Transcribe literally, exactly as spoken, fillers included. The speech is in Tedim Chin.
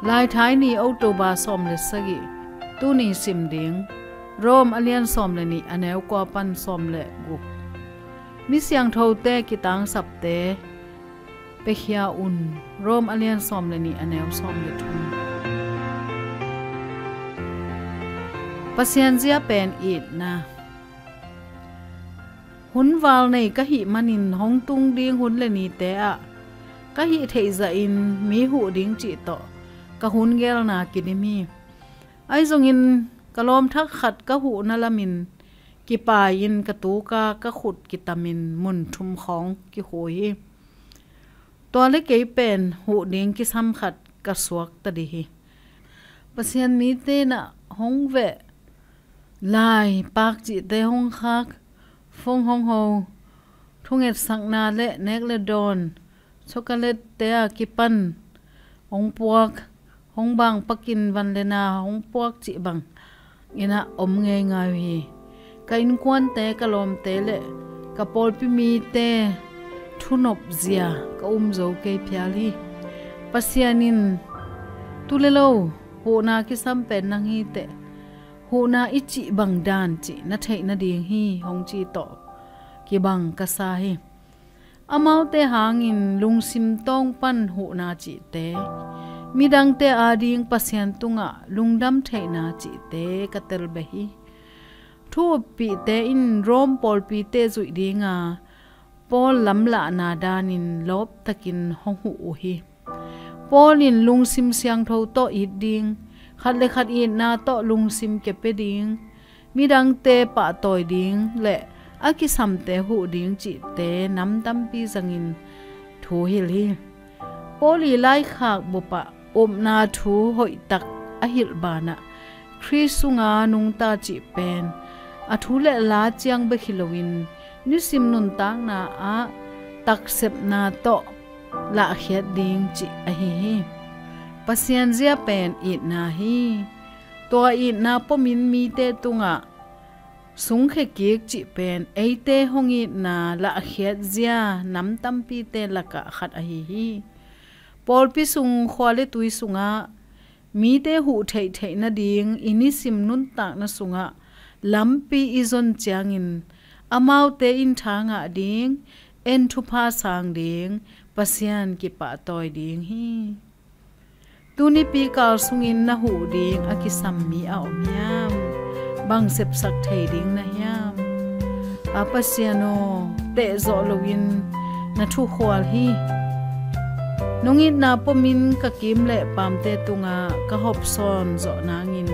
Laithai ni, October sawm le sagih. Tuni sim ding, Rom a lian sawm le nih, a neu kua pan sawm le guk. Mi siangthote kitangsapte pekhia un. Rom a lian sawm le nih, a neu sawm le thum. Pasian zia pen itna. Hun val nei ka hih manin hong tung ding hun le nite ah ka hih theih zahin mi huh ding cih tawh ka hun gelna kidim hi. Ahi zongin ka lawm thak khat ka huhna lamin kipai-in ka tuka ka khut kitamin mun thum khawng kikhui hi. Tua le kei pen huh ding kisam khat ka suak ta dih hi. Pasian mite na hong veh lai, pak cihte hong khak, fong hong ho, thungetsakna le nek le dawn, chocolate te a kipan hong puak, hong bang pakin van le na hong puak cih bang ina om ngeingai uh hi. Ka innkuante, ka lawmte le ka pawlpi mite thunop zia ka um zo kei phial hi. Pasian in tu le lo huhna kisam pen nang hi teh, huhna i cih bang dan cih na theih nading hi, hong ci tawh kibang ka sa hi. Amaute hangin lungsim tawng pan huhna cihte, midangte ading Pasian tungah lungdam theihna cihte ka tel beh hi. Thu uppihte in Rom pawlpite zuih dinga Paul lamlahna danin lawptakin hong huh uh hi. Paul in lungsim siangtho tawh it ding, khat le khat itna tawh lungsim kepia ding, midangte pahtawi ding le a kisamte huh ding cihte nam tampi zangin thu hilh hi. Paul i laikhak bupah upna thu hoihtak a hilh banah Khrist sunga nungta cih pen a thu le la ciang bek hi loin nisim nuntakna ah taksepna tawh lahkhiat ding cih ahi hi. Pasian zia pen itna hi. Tua itna pomin mite tungah sungkhia kik cih pen eite hong itna lahkhiat zia nam tampite lakah khat ahi hi. Pawlpi sung, khua le tui sungah mite huh theihtheih nading i nisim nuntakna sungah lampi i zon ciangin amaute in tha ngah ding, en thupha sang ding, Pasian kipahtawi ding hi. Tunipi kal sungin na huh ding a kisam mi a om hiam? Bang sepsak thei ding na hiam? A Pasian aw, tehzawh loin na thukhual hi. Nong itna pomin ka kim le pamte tungah ka hopsawn zawh nangin